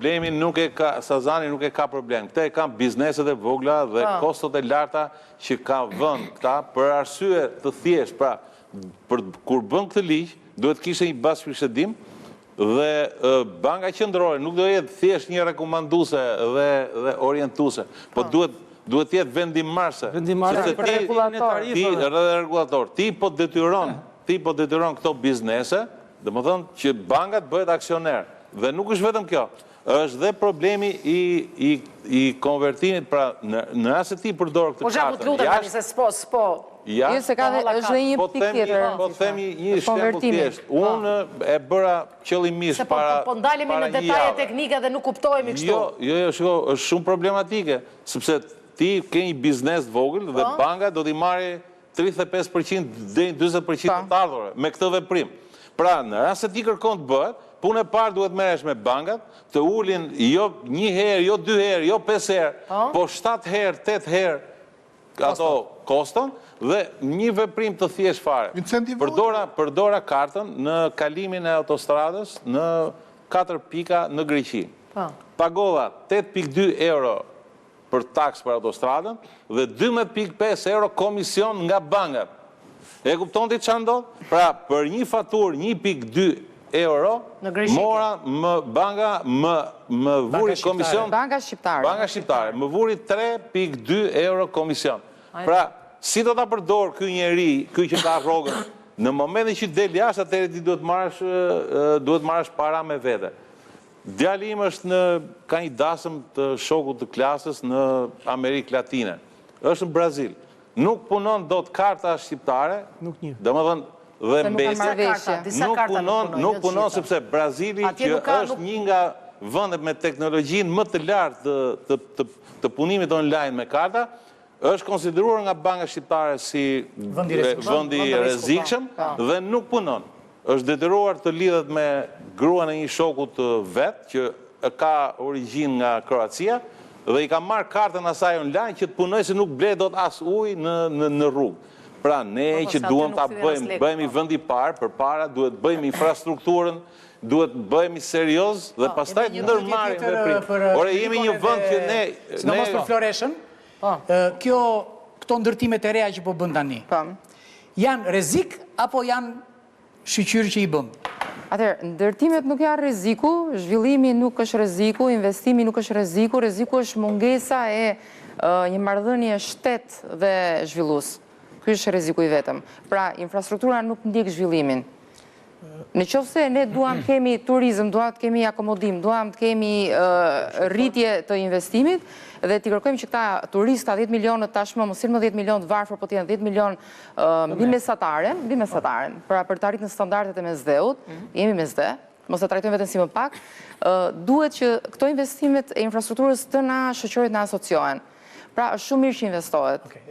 Problemin nuk e ka, Sazani nuk e ka problem. Këtë e kanë bizneset e vogla dhe kostot e larta që ka vënë këta për arsye të thjeshtë. Pra, për kur bën këtë ligj, duhet të kishte një bashkëbisedim dhe banka qendrore nuk do jetë thjesht një rekomanduese dhe dhe orientuese, po duhet duhet të jetë vendimmarrëse. Vendimmarrëse Sepse ti ti edhe rregullator, ti po detyron, ti po detyron këto biznese, domethënë që banka të bëhet aksioner. Dhe nuk është vetëm kjo. Është dhe problemi i i i konvertimit, pra në në rast se ti përdor këtë Po Zhaku, kartën të lutem tani se s'po, s'po. Ja, Jo, se ka dhe është dhe një po pikë tjetër. Po themi një shembull thjesht. Unë e bëra qëllimisht Se po, para po, po ndalemi para në një detaje jave. teknike dhe nuk kuptohemi kështu. Jo, jo, jo, shiko, është shumë problematike, sepse ti ke një biznes të vogël dhe banka do t'i marrë 35% deri në 40% të të ardhurave me këtë veprim. Pra, në rast se ti kërkon të bëhet, punë e parë duhet merresh me bankat, të ulin jo një herë, jo dy herë, jo pesë herë, po 7 herë, 8 herë ato koston dhe një veprim të thjesht fare. Incentivohet. Përdora përdora kartën në kalimin e autostradës në 4 pika në Greqi. Pagova 8.2 euro për taks për autostradën dhe 12.5 euro komision nga bankat. E kupton ti çfarë ndodh? Pra, për një faturë 1.2 euro, Në Greqi. mora më banka më më vuri shqiptare. komision Banka shqiptare. Banka shqiptare më vuri 3.2 euro komision. Pra, si do ta përdor ky njeri, ky që ka rrogën, në momentin që del jashtë, atëherë ti duhet marrësh duhet marrësh para me vete. Djali im është në ka një dasëm të shokut të klasës në Amerikë Latine. Është në Brazil. Nuk punon dot karta shqiptare. Nuk njeh. Domethënë dhe Se nuk ka mbeti. marrëveshje. Disa Nuk karta punon, nuk punojnë, nuk jo të punon gjitha. sepse Brazili Atje që nuk ka- është nuk- një nga vendet me teknologjinë më të lartë të, të, të, të punimit online me karta, është konsideruar nga banka shqiptare si Vend i rrezikshëm. vendi i Vend risku, rrezikshëm dhe nuk punon. Është detyruar të lidhet me gruan e një shoku të vet që ka origjinë nga Kroacia dhe i ka marrë kartën asaj online që të punojë se nuk ble dot as ujë në në në rrugë. Pra ne Po, po, që se aty duam nuk ta si dhe as bëjmë, lekë, bëhemi po. vendi i parë, përpara duhet bëjmë infrastrukturën, duhet bëhemi serioz dhe pastaj Edhe një ndërmarrim pyetje tjetër, veprim. për, Ore jemi një Federikon vend që edhe- ne sidomos ne për Floreshën, kjo këto ndërtimet e reja që po bën tani. Po. Janë rrezik apo janë shyqyr që i bën? Atëherë, ndërtimet nuk janë rreziku, zhvillimi nuk është rreziku, investimi nuk është rreziku, rreziku është mungesa e një marrëdhënie shtet dhe zhvillues. Ky është rreziku i vetëm. Pra, infrastruktura nuk ndjek zhvillimin. Në qoftë se ne duam të kemi turizëm, duam të kemi akomodim, duam të kemi rritje të investimit dhe t'i kërkojmë që këta turistë, këta 10 milionë tashmë mos jenë më 10 milionë të varfër, po të jenë 10 milionë mbi mesataren, mbi mesataren, pra për të arritur në standardet e mesdheut, jemi mesdhe, mos e trajtojmë veten si më pak, duhet që këto investimet e infrastrukturës të na shoqërojnë, të na asociohen. Pra, është shumë mirë që investohet.